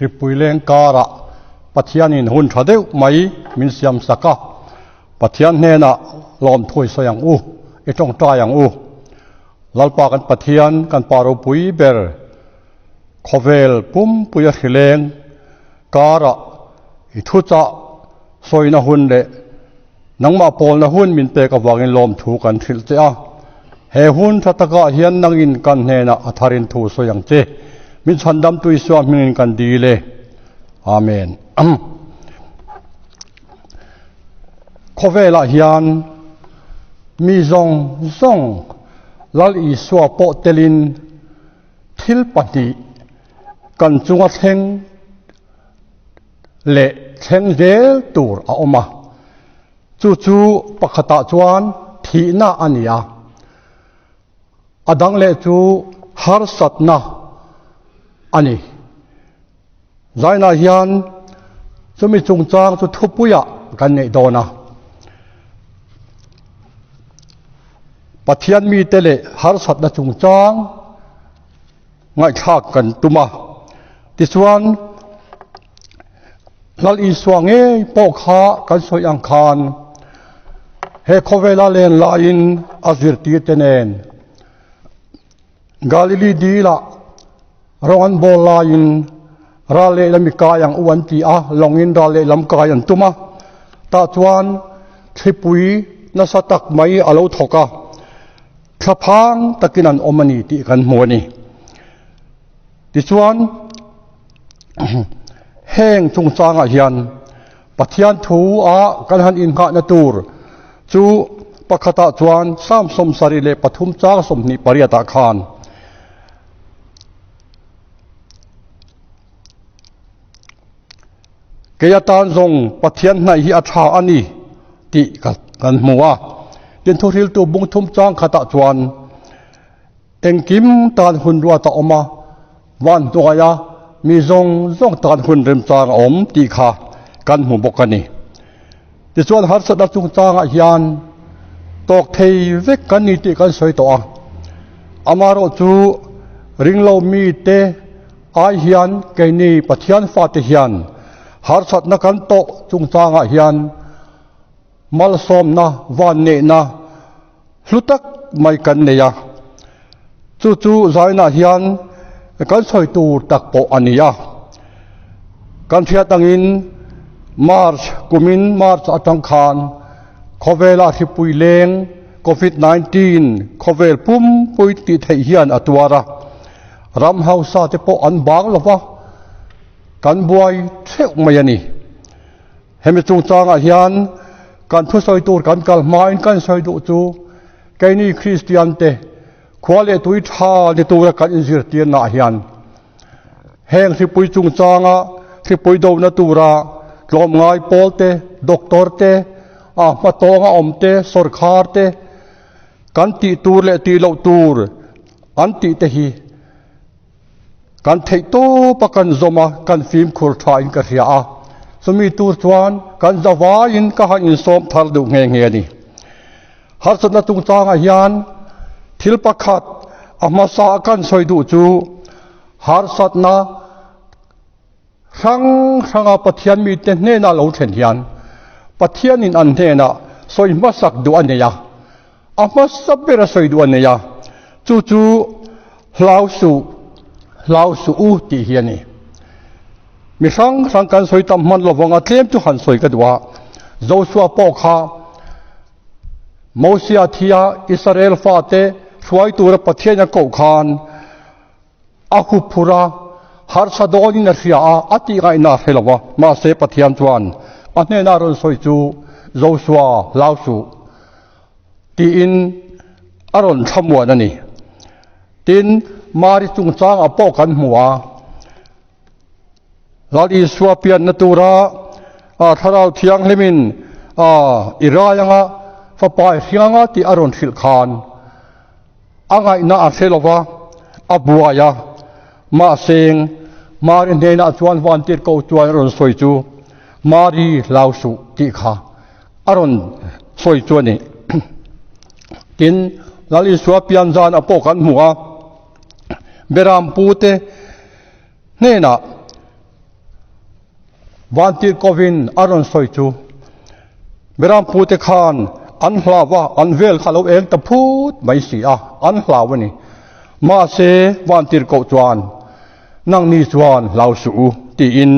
Hripui leng karah Pathianin hun tha deuh mai min siam sak a, Pathian hnenah lawmthu i sawi ang u, i tawngtai ang u. Lalpa kan Pathian, kan Pa ropui ber, khawvel pumpuia hrileng karah i thuchah sawina hun leh nangmah pawlna hun min pek avangin lawmthu kan hrilh che a. He hun tha takah hian nangin kan hnenah a tharin thu sawi ang che. Min chhandamtu Isua hmingin kan dil e. Amen. Khawvelah hian mi zawng zawng Lal Isua pawh telin thil pahnih kan chunga thleng leh thleng zel tur a awm a. Chu chu pakhatah chuan thihna a ni a, a dang leh chu harsatna a ni. Zainah hian chumi chungchang chu thupuiah kan neih dawn a. Pathian mite leh harsatna chungchang ngaihthlak kan tum a. Tichuan, Lal Isua ngei pawh kha kan sawi ang khan he khawvela len laiin a zirtirte nen Galili dilah rawng an bawl laiin ral lehlam i kai ang u an ti a, lawngin ral lehlam kai an tum a. Tah chuan thlipui nasa tak mai a lo thawk a, thlaphang takin an awm a ni tih kan hmu a ni. Tichuan, heng chungchangah hian Pathian thu a kan han innghahna tur chu pakhatah chuan Psalm 73 chang 28 ah khan Kei atan zawng Pathian hnaih hi a tha a ni tih kan hmu a. Tin thuhriltu bung thum chang khatah chuan Engkim tan hun ruat a awm a, van hnuaia mi zawng zawng tan hun remchang a awm tih kha kan hmu bawk a ni. Tichuan harsatna chungchangah hian tawk thei vek kan ni tih kan sawi tawh a, amaherawh chu ringlo mite ai hian keini Pathian fate hian harsatna kan tawh chungchangah hian malsawmna, vanneihna, Hlu tak mai kan nei a, chu chu zainah hian kan sawi tur tak pawh a ni a. Kan hriat angin March kumin March atang khan khawvela hripui leng Covid 19 khawvel pumpui tih theih hian a tuar a, ram hausa te pawh an bang lo va, kan buai theuh mai a ni. Hemi chungchangah hian kan thusawi tur kan kal hmain kan sawi duh chu keini Kristian te khua leh tui tha ni tura kan inzirtirnaah hian heng hripui chungchanga hripui dona tura tlawmngai pawl te, doctor te, a hmatawnga awm te, sawrkhar te kan tih tur leh tih loh tur an tih te hi Kan theih tawp a kan zawm a, kan fimkhur tha in ka hria a, chumi tur chuan kan zavaiin ka han insawm thar deuh nghe nghe a ni. Harsatna chungchangah hian thil pakhat a hmasa a kan sawi duh chu harsatna hrang hranga Pathian mite hnena lo thlen hian Pathianin an hnenah sawi hmasak duh a nei a, A hmasa ber a sawi duh a nei a, chu chu hlau suh, hlau suh u tih hi a ni. Mi hrang hrang kan sawi tam hman lo vang a, tlem chu han sawi ka duh a. Joshua pawh kha Mosia thia Israel fate hruai tura Pathian a koh khan a hup phur a, harsa dawnin a hria a, a tih ngaihna a hre lo va. Mahse Pathian chuan a hnenah rawn sawi chu, Joshua, hlau suh. Tiin a rawn thlamuan a ni. Tin, Mari chungchangah pawh kan hmu a, Lal Isua pianna tura Thlarau Thianghlimin i rai anga fapa i hring anga tih a rawn hrilh khan a ngaihna a hre lo va, a buai a. Mahse, Mari hnenah chuan vantirhkoh chuan a rawn sawi chu, Mari hlau suh tih kha a rawn sawi chu a ni. Tin, Lal Isua pian zan a pawh kan hmu a, Beram pute hnenah. Vantirhkovin a rawn sawi chu Berampute khan an hlau a, an vel kha a lo eng ta phut mai si a, an hlau a ni. Mahse, Vantirhkoh chuan, Nangni chuan hlau suh u, tiin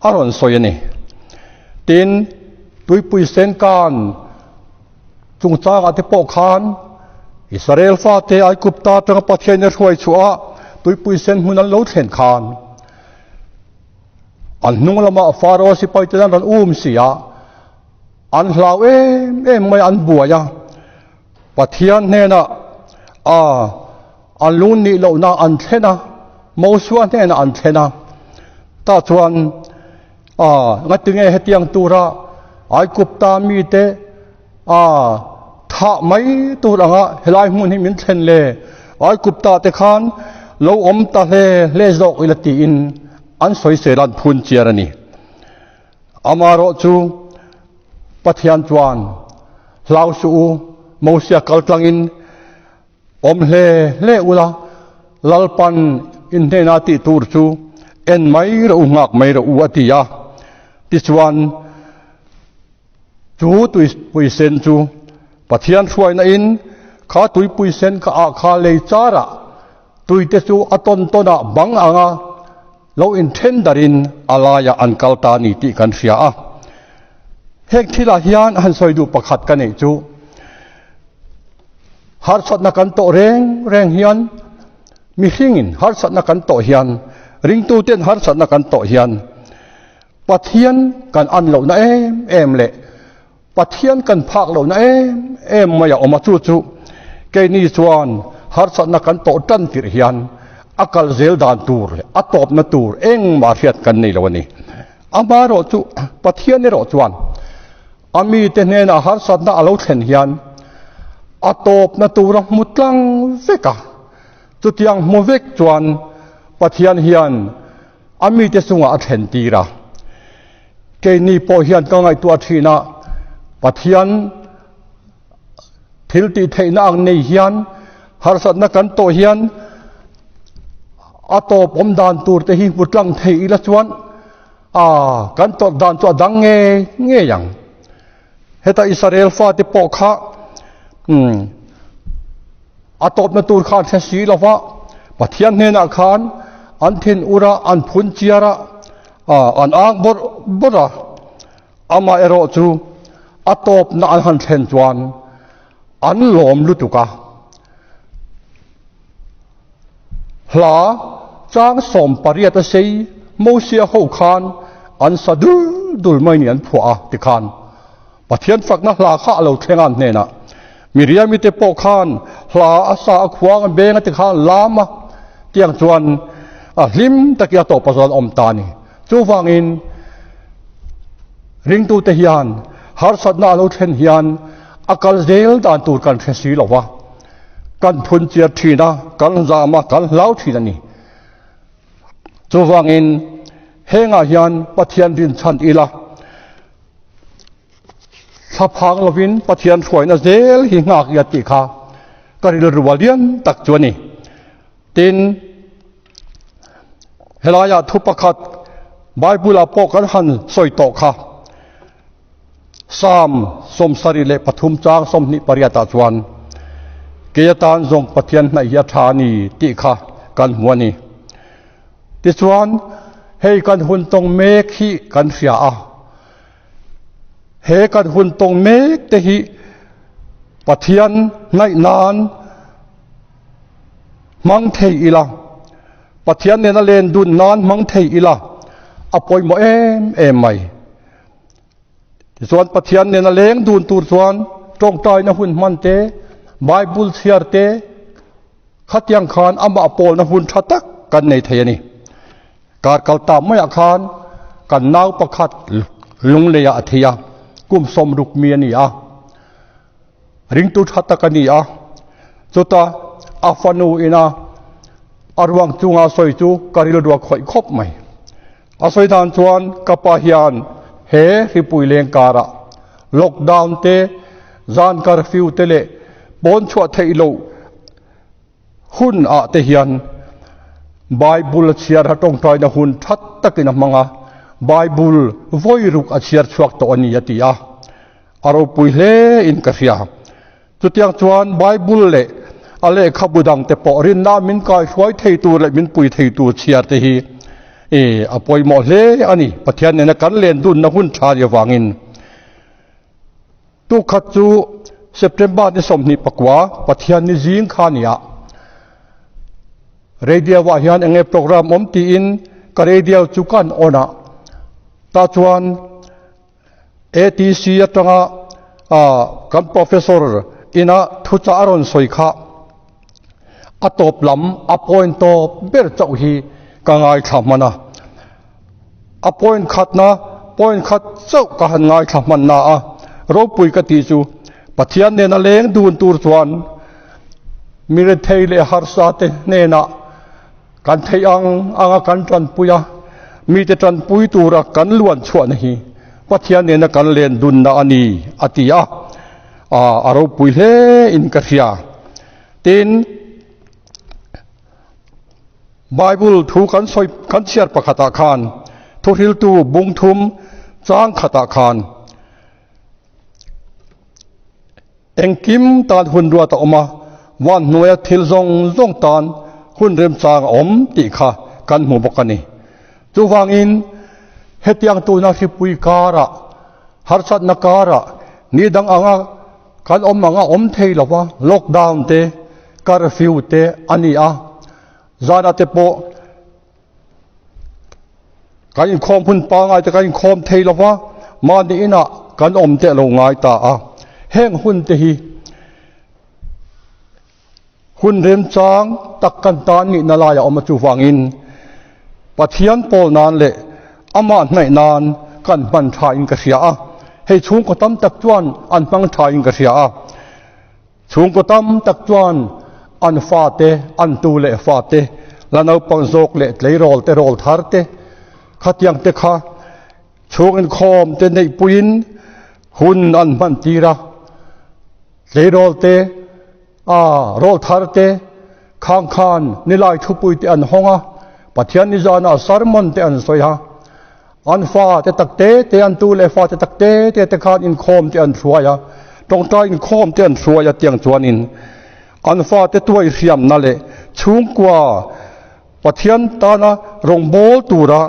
a rawn sawi a ni. Tin, tuipui senkan chungchangah te pawh khan Israel fate Aigupta atanga Pathianin a hruai chhuah a, tuipui sen hmun an lo thlen khan, An hnung lamah Pharaoh sipai ten an rawn um si a, an hlau em em mai a, an buai a. Pathian hnenah a an lung nih lohna an thlen a, Mosua hnenah an thlen a. Tah chuan a ngatinge hetiang tura Aigupta mite a thah mai tur anga helai hmun hi min thlen le, Aigupta te khan lo awm ta hle hle zawk ila tiin an sawisel an phun chiar a ni. Amaherawh chu Pathian chuan hlau suh u, Mosia kal tlangin awm hle hle ula, Lalpan in hnena tih tur chu en mai rawh u, nghak mai rawh u a ti a. Tichuan Chu tuipui sen chu Pathian hruaina in kha tuipui sen kha ah kha lei char ah tui te chu a tawn tawn ah bang ang a lo in then dar in a lai ah an kal ta a ni tih kan hria a. Heng thil ah hian han sawi duh pakhat ka neih chu harsatna kan tawh reng reng hian mihring in harsatna kan tawh hian ringtu ten harsatna kan tawh hian Pathian kan an lohna em em leh Pathian kan phak lohna em em mai a awm a, chu chu keini chuan harsatna kan tawh tan tirh hian a kal zel dan tur leh a tawpna tur engmah hriat kan nei lo a ni. Amaherawh chu Pathian erawh chuan a mite hnenah harsatna a lo thlen hian a tawpna tur a hmu tlang vek a, chutiang hmu vek chuan Pathian hian A mite chungah a thlen tir a. Keini pawh hian ka ngaihtuah thin a, Pathian thil tih theihna ang nei hian harsatna kan tawh hian a tawp awm dan tur te hi hmu tlang thei ila chuan a kan tawrh dan chu a dang ngei ngei ang. Heta Israel fate pawh kha a tawpna tur kha an hre si lo va, Pathian hnenah khan an thin ur a, an phun chiar a, an ang bawrh bawrh a. Amah erawh chu a tawpna an han thlen chuan an lawm lutuk a. Hla chang 18 a sei Mosia ho khan an sa dul dul mai ni an phuah a tikhan Pathian fakna hla kha a lo thleng a an hnenah Miriami te pawh khan hla a sa a khuang a beng a tikhan lam a tiang chuan a hlim takin a tawpa chuan awm ta a ni. Chuvangin ringtute hian harsatna a lo thlen hian a kal zel dan tur kan hre si lo va. Kan phun chiar thin a, kan zam a, kan hlau thin a ni. Chuvangin hengah hian Pathian rinchhan ila, thlaphang lovin Pathian hruaina zel hi nghak ila tih kha ka rilru a lian tak chu a ni. Tin, helaiah thu pakhat Bible-ah pawh kan han sawi tawh kha. Psalm 73 chang 28 ah chuan, Kei atan zawng Pathian hnaih hi a tha a ni tih kha kan hmu a ni. Tichuan, hei kan hun tawng mek hi kan hria a. He kan hun tawng mek te hi Pathian hnaih nan hmang thei ila, Pathian nena len dun nan hmang thei ila a pawimawh em em mai. Tichuan Pathian nena leng dun tur chuan tawngtaina hun hman te, Bible chhiar te, khatiang khan amah pawlna hun tha tak kan nei thei a ni. Kar kal ta maiah khan kan nau pakhat lungleiah a thei a, kum 60 mi a ni a, ringtu tha tak a ni a. Chuta a fanu ina a ruang chunga sawi chu ka rilru a khawih khawp mai. A sawi dan chuan ka pa hian he hripui leng karah lockdown te, zan curfew te leh pawn chhuah theih loh hun ah te hian Bible a chhiar a tawngtaina hun that takin a hmang a. Bible vawi ruk a chhiar chhuak tawh a ni a ti a, a ropui hle in ka hria. Chutiang chuan Bible leh a lehkhabu dangte pawh rinna min kaihruai thei tur leh min pui thei tur chhiar te hi a pawimawh hle a ni. Pathian nena kan len dunna hun tha ni avangin. Tukhat chu September ni 24 Pathian ni zing kha ni a. Radio ah hian enge program awm tiin ka radio chu kan on a. Tah chuan ATC atanga kan professor ina thuchah a rawn sawi kha a tawp lam a point tawp ber chauh hi ka ngaithla hman a. A point khatna point khat chauh ka han ngaithla hman na a, ropui ka tih chu Pathian nena leng dun tur chuan mi rethei leh harsa te hnenah Kan theih ang anga kan tanpui a, mite tanpui tura kan luan chhuahna hi Pathian nena kan len dunna a ni, a ti a, a ropui hle in ka hria. Tin, Bible thu kan sawi kan chhiar pakhatah khan thuhriltu bungthum chang khatah khan Engkim tan hun ruat a awm a, van hnuaia thil zawng zawng tan hun remchang a awm tih kha kan hmu bawk a ni. Chuvangin, hetiang tuna hripui karah, harsatna karah ni dang anga kan awm anga awm thei lo va, lockdown te, curfew te a ni a, zanah te pawh Kan inkhawm hun pangai te kan inkhawm thei lo va, mahni inah kan awm teh lo ngai ta a. Heng hun te hi hun remchang tak kan tan nihna lai a awm a, chuvangin Pathian pawl nan leh amah hnaih nan kan hman tha in ka hria a. Hei chhungkaw tam tak chuan an hmang tha in ka hria a. Chhungkaw tam tak chuan an fate, an tu leh fate, la naupang zawk leh tleirawl te rawl thar te, khatiang te kha chhung inkhawm te neihpuiin hun an hman tir a. Tleirawl te, a rawl thar te khang khan nilai thupui te an hawng a, Pathian nizanah sermon te an sawi a. An fa te tak te te, an tu leh fa te tak te te te khan inkhawm te an hruai a, tawngtai inkhawm te an hruai a tiang chuanin an fa te tuai hriamna leh chhungkua Pathian tana rawngbâwl tura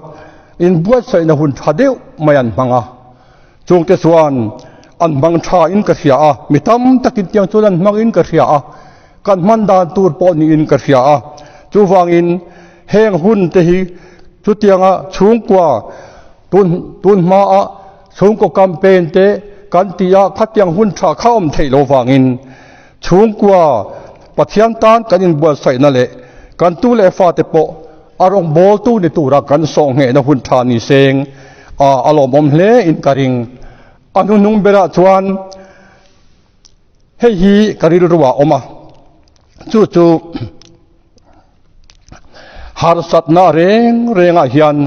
inbuatsaihna hun tha deuh mai an hmang a. Chungte chuan an hmang thain ka hria a, mi tam takin tiang chuan an hmangin ka hria a, kan hman dan tur pawh niin ka hria a. Chuvangin heng hun te hi chutianga chhungkua tun tun hmaa chhungkaw campaign te kan ti a, khatiang hun tha kha awm theih lo vangin chhungkua Pathian tan kan inbuatsaihna leh kan tu leh fate pawh a rawngbawltu ni tura kan sawhnghehna hun tha ni seng a a lawmawm hle in ka ring. A hnuhnung berah chuan hei hi ka rilru ah awm a, chu chu harsatna reng rengah hian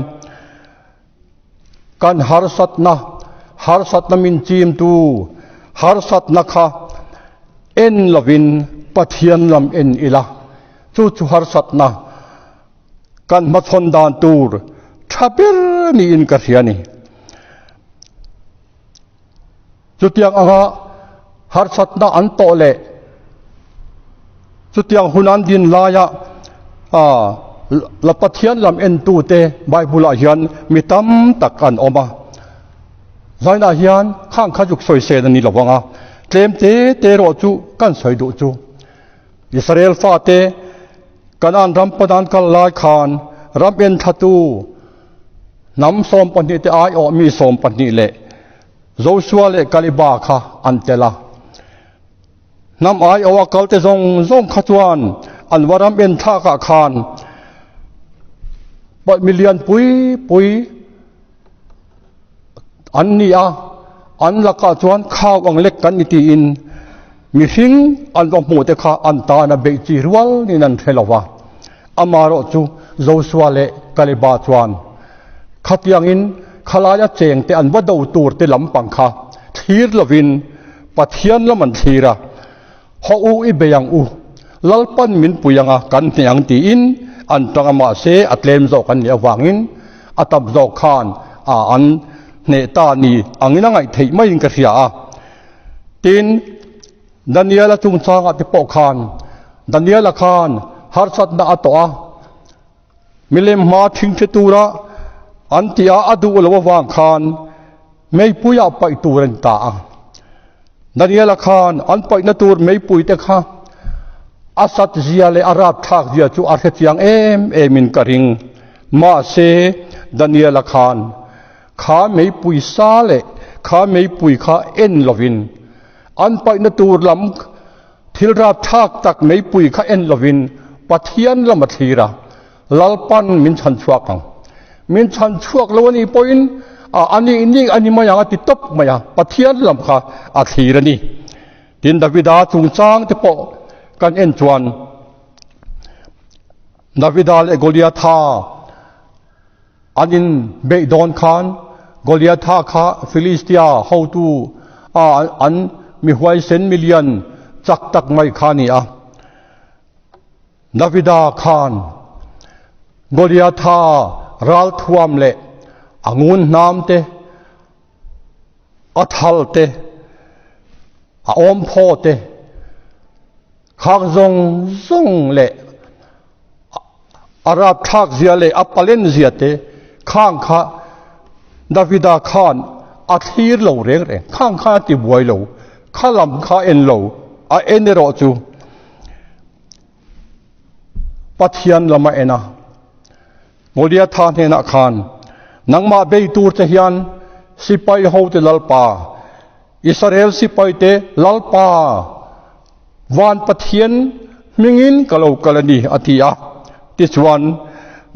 kan harsatna, harsatna min chimtu harsatna kha en lovin Pathian lam en ila, chu chu harsatna kan hmachhawn dan tur tha ber niin ka hria a ni. Chutiang anga harsatna an tawh leh chutiang hun an din laia la Pathian lam entute Bible-ah hian mi tam tak an awm a. Zainah hian khang kha zuk sawisel a ni lo vang a, tlem te te erawh chu kan sawi duh chu. Israel fate Kanaan ram pawn an kal lai khan ram enthlatu hnam 12 te aiawh mi 12 leh Joshua leh Kaleba kha an tel a. Hnam aiawha kalte zawng zawng kha chuan an va ram en thlakah khan pawih milian pui pui an ni a, an lakah chuan khau ang lek kan ni tiin mihring an va hmuh te kha an tana beih chi rual niin an hre lo va. Amaherawh chu Joshua leh Kaleba chuan Khatiangin khalaia chengte an va do tur te lampang kha thlir lovin Pathian lam an thlir a, Haw u i bei ang u, Lalpan min pui anga kan hneh ang tiin an tang a mahse a tlem zawk an nih avangin a tam zawk khan a an hneh ta ni angin a ngaih theih maiin ka hria a. Tin, Daniela chungchangah te pawh khan Daniela khan harsatna a tawh a, milem hma thingthi tura an tih a a duh loh avang khan meipuiah paih tur a ni ta a. Daniela khan an paihna tur meipui te kha a sat zia leh a rapthlak zia chu a hrechiang em emin ka ring. Mahse, Daniela khan kha meipui sa leh kha meipui kha en lovin an paihna tur lam thil rapthlak tak meipui kha en lovin Pathian lam a thlir a, Lalpan min chhan chhuak ang. Min chhan chhuak lo a nih pawhin a a nih nih a ni mai ang a ti tawp mai a, Pathian lam kha a thlir a ni. Tin Davida chungchang te pawh kan en chuan Davida leh Goliatha an in beih dawn khan Goliatha kha Philistia hotu a an mi huaisen milian chak tak mai kha a ni a. Davida khan Goliatha ralthuam leh a ngun hnam te, a thal te, a awmphaw te, khak zawng zawng leh a rapthlak zia leh a palen zia te khang kha Davida khan a thlir lo reng reng, khang khan a ti buai lo, kha lam kha en lo, a en erawh chu Pathian lam a en a. Goliatha hnenah khan, Nangmah bei tur che hian sipai hote Lalpa, Israel sipaite Lalpa, van Pathian hmingin ka lo kal a ni, a ti a. Tichuan,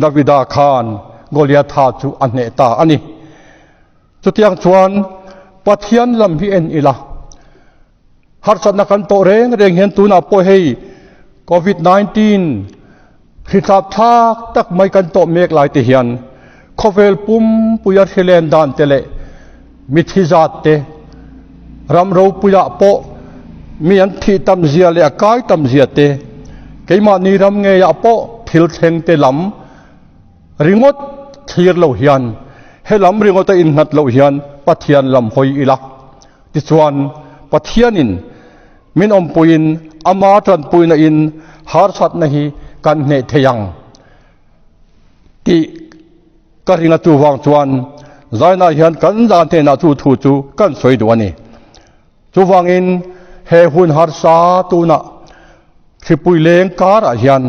Davida khan Goliatha chu a hneh ta a ni. Chutiang chuan Pathian lam hi en ila, harsatna kan tawh reng reng hian tunah pawh hei Covid 19 hritlap thlak tak mai kan tawh mek lai te hian khawvel pumpuia hrilen dan te leh mithi zat te ram ropuiah pawh mi an thih tam zia leh a kai tam zia te keimahni ram ngeiah pawh thil thleng te lam Ringawt thlir lo hian, he lam ringawta innghat loh hian Pathian lam hawi ila. Tichuan, Pathianin min awmpuiin ama tanpuina in harsatna hi kan hneh thei ang tih ka ring a. Chuvang chuan zainah hian kan zan hnenah chu thu chu kan sawi duh a ni. Chuvangin he hun harsa tunah hripui leng karah hian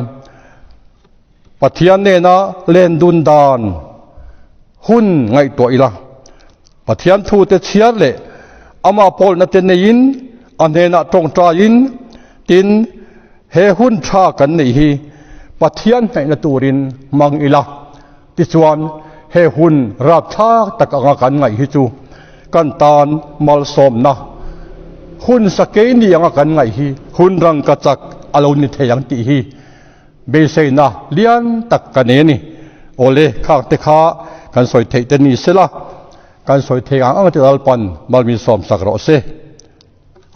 Pathian nena len dun dan hun ngaihtuah ila, Pathian thute chhiar leh amah pawlna te neiin a hnenah tawngtaiin tin he hun tha kan neih hi Pathian hnaihna turin hmang ila, tichuan he hun rapthlak tak anga kan ngaih hi chu kan tan malsawmna hun sakei ni anga kan ngaih hi hun rangkachak a lo ni thei ang tih hi Beiseina lian tak ka nei a ni. Awle, khak te kha kan sawi theih te ni sela, kan sawi theih ang ang te Lalpan malmin sawm sak rawh se.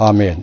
Amen.